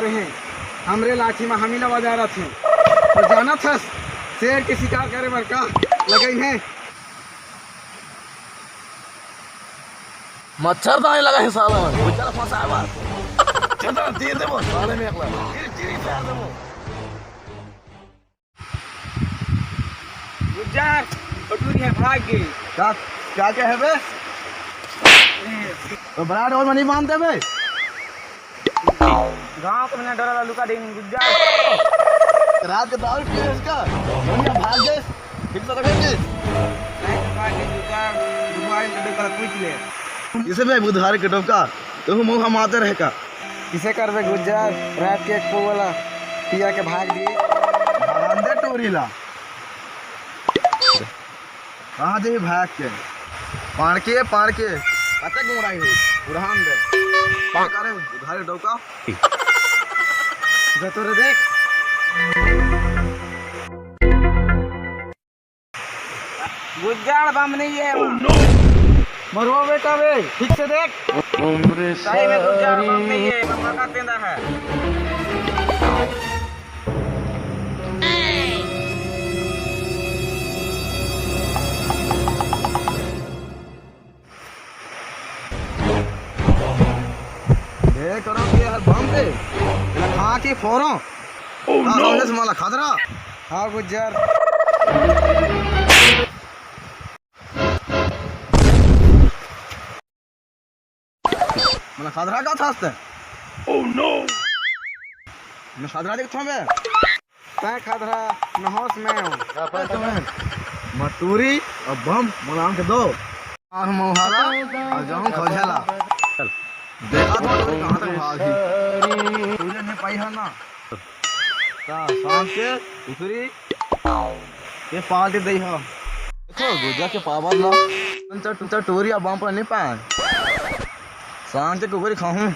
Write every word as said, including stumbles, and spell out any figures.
हे, हमरे लाठी म हमी ला बजा रथे। त जानत हस, शेर के शिकार करे बर का लगइन हे? मच्छरदानी लगा हे साला मन, गुज्जर फंसाए बर। चल, दे देबो साले में एकला। तेरी, तेरी पैर देबो। गुज्जर, ओ टूरी ह भाग गे। का, का कहे बे? तो बड़ा डोल में नहीं बांध देबे? गांव के बिना डरा ला लुका देंगे गुज्जर। रात के दारू पिए इसका, बढ़िया भाग गए, ठीक से रखेंगे। नहीं तो भाग गे गुज्जर, दुबारा कदे कर पूछ ले। इसे बे बुधार के डोका, तू मुंह हमाते रहे का? किसे करबे गुज्जर, रात के एक पौवा ला पिया के भाग दिए। भाग दे टूरी ला। कहाँ जाही भाग के? पाड़के, पाड़के। कते गुमराही हो? बुढ़ान दे। करे उधारी डौका। जतो रे देख। गुज्जर बम नहीं है। मरवा बेटा बे, ठीक से देख। सही में गुज्जर बम नहीं है, बम का तेंदा है। ए, करो के हर बम पे। एला खा के फोरो। Oh, का no! समझे से मला खतरा? हाँ, गुज्जर। मला खतरा का था हस्ते? Oh, no! मैं खतरा देख था बे। तैं खतरा नहोस में हो। का पता तुम्हें? मटूरी और बम बुलान के दो। आह मोहाला, और जाऊं खोजेला। देखा तो तू कहाँ तक भाग गई। तुझे नहीं पाई है ना। का, सांप के, कुकरी, ये पार्टी दई हो। देखो, गुज्जर के पावर ला। तुम तो, तुम तो टूरी और बम पर नहीं पाए। सांप के कुकरी खाऊं।